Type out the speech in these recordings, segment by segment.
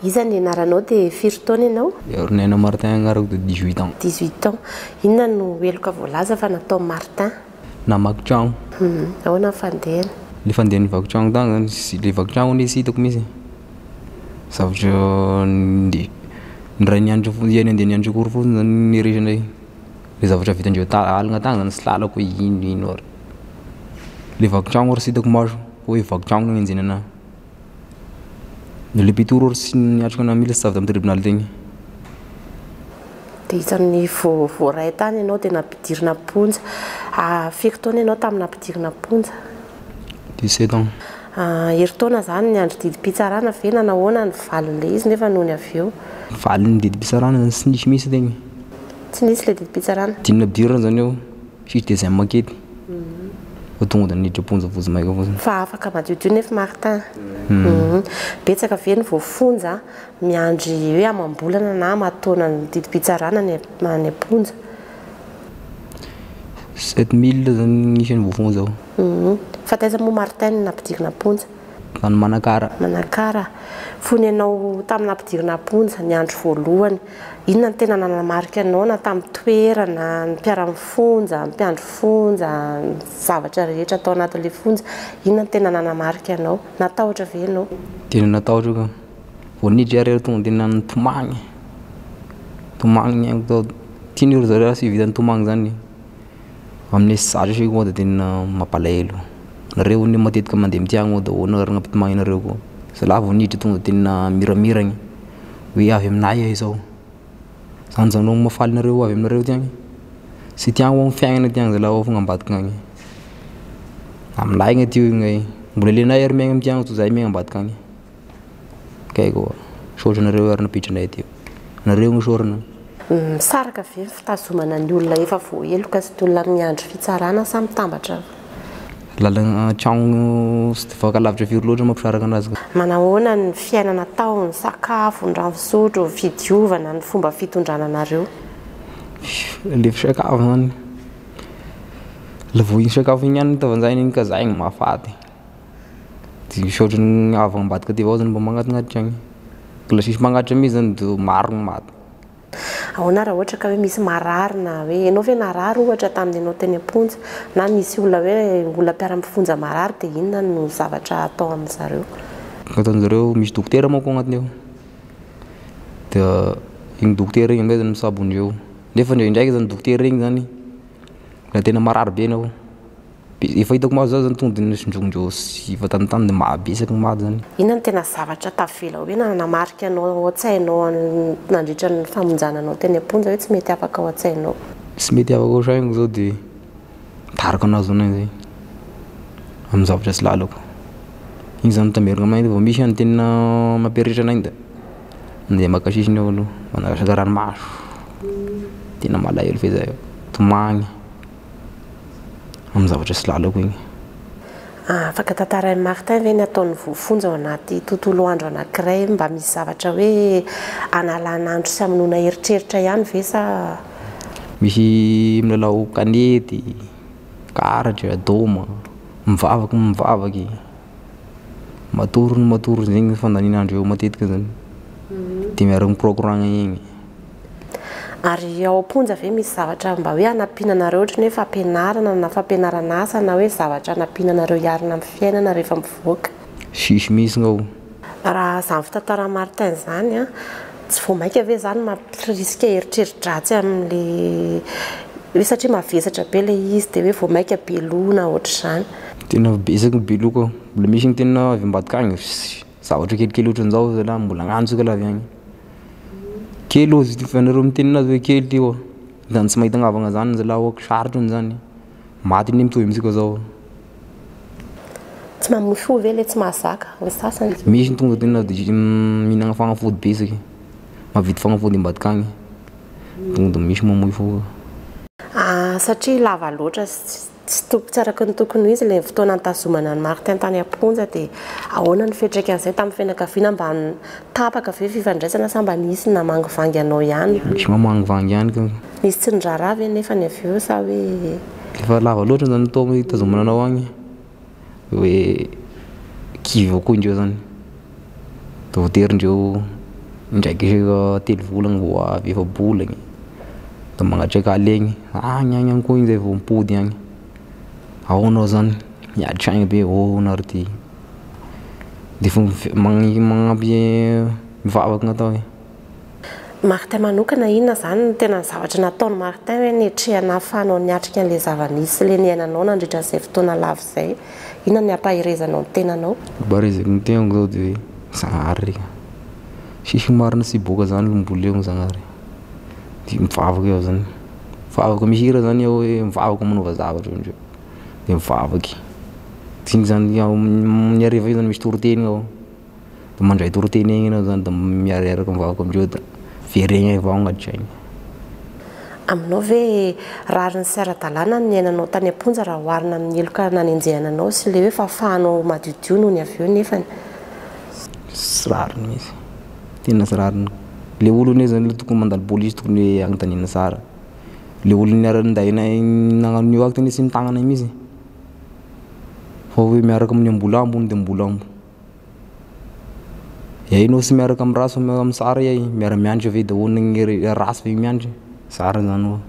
Iza ny anaranao dia firy taona ianao? Herinaina Martin agnarako dia 18 ans. 18 ans. Inona no heloka voalaza fa nataon'i Martin? Namaky tragno. Ahoana ny fandehany? Le fandehan'ny vaky tragno tagny zany, sy le vaky tragno anie tsy hitako mihitsy. Zavatra nde- ndray nianatra fo- iay nandeha nianatra cours fotsiny zany niresanay. Le zavatra vitandreo ta- alina tagny zany tsy lalako hoe ino ino ary. Le vaky tragno ary tsy hitako maso hoe vaky tragno no nenjehina anahy. Le mpitory ary tsy niatrika anahy mihitsy avy tamin'ny tribonaly tegny. Dia isan'ny voaray tany ianao dia nampidirina am-ponja. Firy taona ianao tamin'ny nampidirina am-ponja? 17 ans. Herintaona izany niandry didim-pitsarana ve na nahoana ny valin'ilay izy nefa nony avy eo? Valin'ny didim-pitsarana zany tsy nisy mihitsy tegny. Tsy nisy ilay didim-pitsarana? Dimy nampidirina zany aho, tsisy deuxième enquête. Fa tonga dia niditra am-ponja vonjimaika fotsiny. Fa afaka madiodio nefa Martin. Betsaka ve ny voafonja miandry hoe amam-bolana na aman-taona ny didim-pitsarana any am-ponja? 7000 zany ny isan'ny voafonja ao. Fa taiza moa Martin no nampidirina am-ponja? Tany Manakara. Manakara. Fony ianao tamin'ny nampidirina am-ponja, ny andro voalohany, inona no tena nanamarika anao na tamin'ny toerana, ny mpiara-mifonja, ny mpiandry fonja, ny zavatra rehetra tao anatin'ilay fonja, inona no tena nanamarika anao? Natahotra ve ianao? Tena natahotra ka. Vao niditra ary aho tonga dia nitomagny, nitomagny ny aiko tao. Tian'ireo ry zareo tsy vitan'ny tomagny zany. Amin'ny zatra se koa da tena mampalahelo. Nareo anie matetika mandeha mitia agny da ahoana ary nampitomagny anareo koa. Zalahy vao niditra tonga de tena miramiragny hoe avy aminahy iha izao. Zany zany no mahafaly anareo avy aminareo aty agny. Tsy tiagno ny fiaignana aty agny zalahy fa agnambadika agny. Aminay agny aty io mbola aleonay ary miaigna amty agny toy zay miaigna ambadika agny. Kay koa, misaotra anareo ary nampiditra aty. Nareo no isaorana. Misaraka ve ny fitazomana ny olona efa voaheloka sy ny olona miandry fitsarana sa mitambatra? Lalana tragno tsy de mifankalavitra firy loatra mampisaraka anazy ka. Manahoana ny fiainana tao, ny sakafo, ny rano fisotro, ny fidiovana, ny fomba fitondrana anareo? Le fisakafo zany, le vao iny sakafo iny ihany no tavanjaina iny ka zay no mahafaty. De misaotra ny avy ambadika aty avao zany mba magnatignatitra agny, mbola tsisy magnatitra mihitsy zany de maro ny maty. Ahoana raha ohatra ka hoe misy marary na hoe ianao ve narary ohatra tamin'ny ianao teny am-ponja na misy olona hoe olona mpiara-mifonja marary dia inona no zavatra atao amin'zareo? Ataon'zareo misy dokotera manko agnatiny ao, de igny dokotera igny amizay zany mitsabo andreo, nefa ndraindraiky zany dokotera igny zany raha tena marary be anao. Efa hitako maso zany tonga de nisondrondreo sy efa tany de mahabetsaka ny maty zany. Inona no tena zavatra tavela hoe nanamarika anao ao an-tsainao nandritra ny famonjana anao teny am-ponja hoe tsy mety afaka ao an-tsainao? Tsy mety afaka ao sainako zao de mitarika anazy zany zay amin'ny zavatra tsy lalako. Iny zany mitamberina aminay vao misy any tena mampieritreritra anay de mandeha maka sisiny aho aloha, manaraka ranomaso, tena malahelo fehizay, tomagny. Amin'ny zavatra tsy lalako iny. Afaka tantarain'i Martin ve ny ataon'ny voafonja ao anaty tontolo andro anankiray? Mba misy zavatra hoe analana andro sy hamonoana eritreritra ihany ve sa? Misy milalao kanety, karatra, dôma, mivavaka mivavaky, matory ny matory, zegny ny fandanian'andro eo matetika zany, de miara mikorokoragna egny. Ary ao am-ponja ve misy zavatra mba hoe hanampiana anareo ohatry ny hoe fampianarana na fampianarana asa na hoe zavatra hanampiana anareo hiarina amin'ny fiainana rehefa mivoaka? Tsisy mihitsy ngao. Raha izany fitantaran'i Martin izany an, tsy vao mainka ve izany mampirisika eritreri-dratsy amin'ilay hoe satria mavesatra be ilay izy dia hoe vao mainka be loha na ohatr'izany? Tena betsaka ny be loha ka, mbola misy ny tena avy ambadika agny, zavatra kelikely ohatran'izao zalahy mbola agnano tsika laha avy agny. Kely ozy ty fa nareo miteny anazy hoe kely ty oa, zany tsy mahita agnavagna zany zalahy oa sarotro zany, maty anie mitovy amitsika zao. Tsy mamoy fo ve le tsy mahazaka ny sasany? Misy ny tonga tena de mihinagna fagnafody betsaka, mahavidy fagnafody ambadika agny, tonga de misy mamoy fo. Satria lava loatra sy Tsy toko tsy araka ny tokony ho izy ilay fotoana nitazomana an'i Martin tany am-ponja dia ahoana ny fiantraikan'izay tamin'ny fianakaviana mba tapaka ve fifandraisana sa mba nisy namangivangy anao ihany? Nisy mamangivangy ihany ka. Nisy tsy niraharaha ve nefa ny avy eo sa hoe. Efa lava loatra zany taogno hitazomana anao agny hoe kivy avao koa indreo zany. De voatery ndreo indraiky isaka 3 volagna vao avy, efa-bolagna, da magnatrika aly egny, agny agny agny koa igny zay vao mipody agny. Ao anao zany miady saigna be, ahoana ary ty? De fa mif- magni- magnampy mivavaka gn'atao e. Martin manokana, inona zany no tena zavatra nataon'i Martin hoe niatrehana ahafahanao niatrika an'ilay zava-nisy sy ilay niainanao nandritra an'izay fotoana lava izay? Inona ny ampaherezanao ny tenanao? Ampaherezako ny tenako zao de hoe Zagnahary re, tsisy marina tsy hiboaka zany mbola eo Zagnahary. De mivavaka iaho zany, mivavaka mihira zany aho hoe mivavaka manaova zavatra hoy ndreo, de mivavaky. D'igny zany iaho ny hariva io zany misy toriteny ao, de mandray toriteny igny anao zany da miararaka mivavaka amindreo da veregna avao agnaty saigna. Aminao ve rariny sy ara-dalàna ny niainanao tany am-ponja raha oharina amin'ny heloka nanenjehana anao sy ilay hoe fahafahanao madiodio nony avy eo nefany? Tsy rariny mihitsy, tena tsy rariny. Le olo anie zany tokony mandalo polisy tokony hoe agnontaniana tsara. Le olo niara-ninday anay nagnano an'io acte anie tsy mitagna anay mihitsy fa hoe miaraka amin'ny ambolambo hono de ambolambo. Iay anao tsy miaraka am'ratsy fa miaraka am'tsara iay, miara-mianatra ve de ahoana gny re- ratsy ve mianatra? Zara zany oa.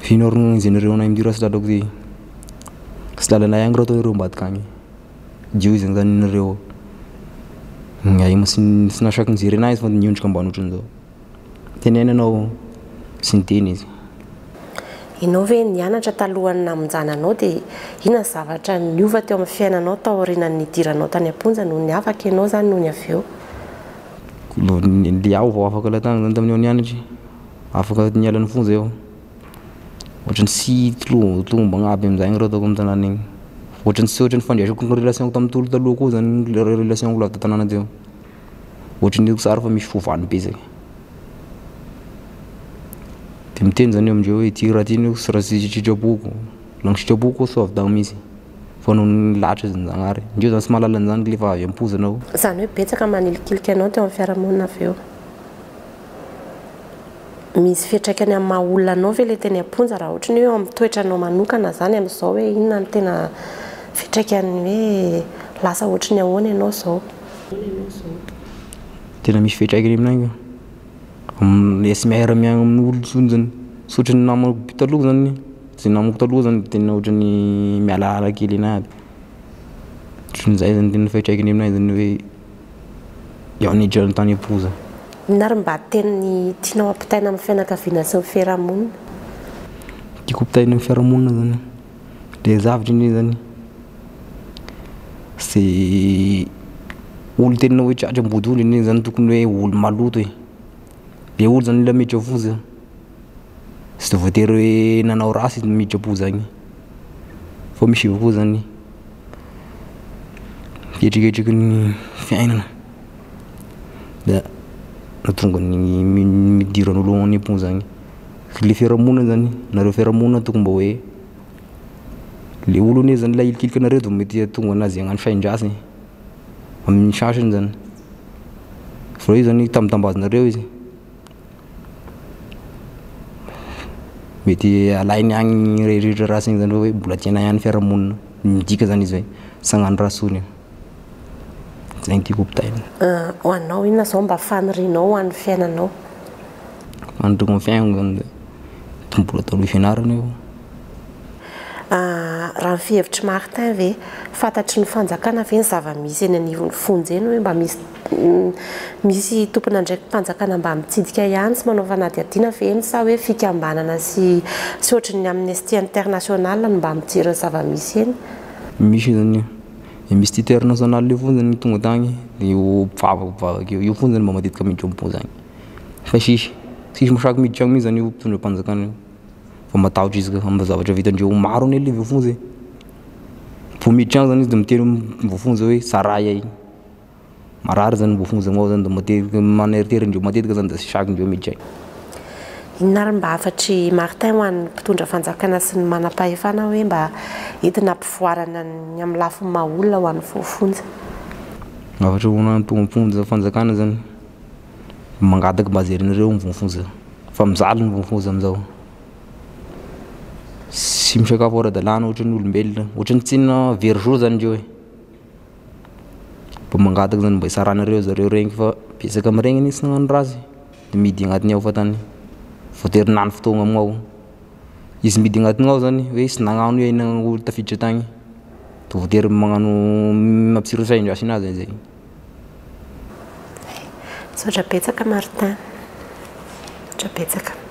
F'ino ary gn'enjehinareo anay am'ty raha tsy lalako ty? Tsy lalanay agny raha ataonareo ambadika agny, dio izy zany nareo. Gnahy moa tsy nahasaky nijery anahy izy fa niondrika ambany ohatran'izao. Teneno anao, tsy niteny izy. Ianao ve nianatra talohan'ny namonjana anao dia inona ny zavatra niova teo amin'ny fiainanao taorian'ny nidiranao tany am-ponja noho ny afaka ianao zany nony avy eo? Le aho vao afaka laha tagny zany tamin'ny aho nianatry, afaka niala ny fonja iaho. Ohatran'ny tsy tombagna aby am'zay raha ataoko am-tanàna igny. Ohatran'ny tsy ohatran'ny fandraisako ny relation-ko tamin'olo taloha koa zany le relation-ko lavitra tanàna teo. Ohatran'ny hitako tsara fa misy fiovany be zay. De miteny zany amindreo hoe ty raha ty anie tsy raha tsy sitrapoko, laha ny sitrapoko tsy ho avy tagny mihitsy fa noho ny lahatra Zagnahary. Ndreo zany tsy mahalala an'zany lefa avy am-ponja anao. Izany hoe betsaka manilikilika anao teo amin'ny fiarahamonina avy eo. Misy fiantraikany amin'ny maha olona anao ve ilay teny am-ponja raha ohatra ny hoe eo amin'ny toetranao manokana zany amin'izao hoe inona no tena fiantraikany hoe lasa ohatry ny ahoana ianao izao? Tena misy fiantraikany aminahy ka, le tsy miara-miaigna amin'olo intsony zany, tsy ohatran'ny namako taloha zany, zay namako taloha zany tena ohatran'ny mialaala kely anahy aby, ohatran'izay zany tena fiantraikany aminahy zany hoe iaho niditra tany am-ponja. Inona ary mba teny tianao ampitaina amin'ny fianakaviana sy ny fiarahamonina? Tiako ampitaina amin'ny fiarahamonina zany, le zavatra anie zany sy olo tena hoe tratra ambodiondry anie zany tokony hoe olo maloto e, le olo zany mila miditra am-ponja tsy de voatery hoe nanao ratsy izy miditra am-ponja agny fa misy avao koa zany hetraketraky ny fiainana da nahatonga ny nidiran'olo any am-ponja agny. Le fiarahamonina zany, nareo fiarahamonina tokony mba hoe le olo anie zany laha ahilikiliky anareo de mety hahatonga anazy hagnano sain-dratsy amin'ny sasany zany, fa io zany tambitambazinareo izy, mety alainy agny rehetrarehetra ratsy igny zany hoe mbola tianay ihany fiarahamonina, midika zany izy hoe tsy hagnano ratsy intsony aho, zay no tiako ampitaina. Ho anao inona izao mba fanirianao ho an'ny fiainanao? Faniriako amin'ny fiainako zany de mbola taloha fianarana io. Raha ny fihevitr'i Martin ve, fantatry ny fanjakana ve ny zava-misy eny anivon'ny fonja eny hoe mba misy misy tompon'andraiki-panjakana mba mitsidika ihany sy manao fanadihadiana ve eny sa hoe fikambanana sy sy ohatry ny Amnesty International no mba mijery ny zava-misy eny? Misy zany io, Amnesty International io foana zany tonga tagny de io mpivavaka mpivavaka io, io foana zany mba matetika miditra am-ponja agny fa tsisy, tsisy mahasaky miditra agny mihitsy zany io mpitondra mpanjakana io fa matahotra izy ka am'zavatra vitandreo maro anie le voafonja e, vao miditra agny zany izy de miteny voafonja hoe tsaray ahy, marary zany voafonja amignao zany de matetiky maneritery andreo matetika zany de tsy sakindreo miditra agny. Inona ary mba hafatr'i Martin ho an'ny mpitondra fanjakana sy ny manam-pahefana hoe mba entina hampivoarana ny amin'ny lafiny maha olona ho an'ny voafonja? Hafatra ho an'ny mpitondra fanjakana zany, mangataka mba jerenareo ny voafonja fa mijaly ny voafonja am'zao. Tsy misakafo ara-dalàna ohatran'ny olombelona, ohatran'ny tsy na very jour zany ndreo e. Mba mangataka zany mba hitsaranareo zareo regny fa betsaka amin'iregny anie tsy nagnano ratsy de mihidy agnatiny ao fahatany, voatery nany fotoagna amignao. Izy mihidy agnatiny ao zany hoe tsy nagnano hoe olo tafiditra tagny de voatery magnano mampisy sain-dratsy anazy zany zay. Misaotra betsaka Martin, misaotra betsaka.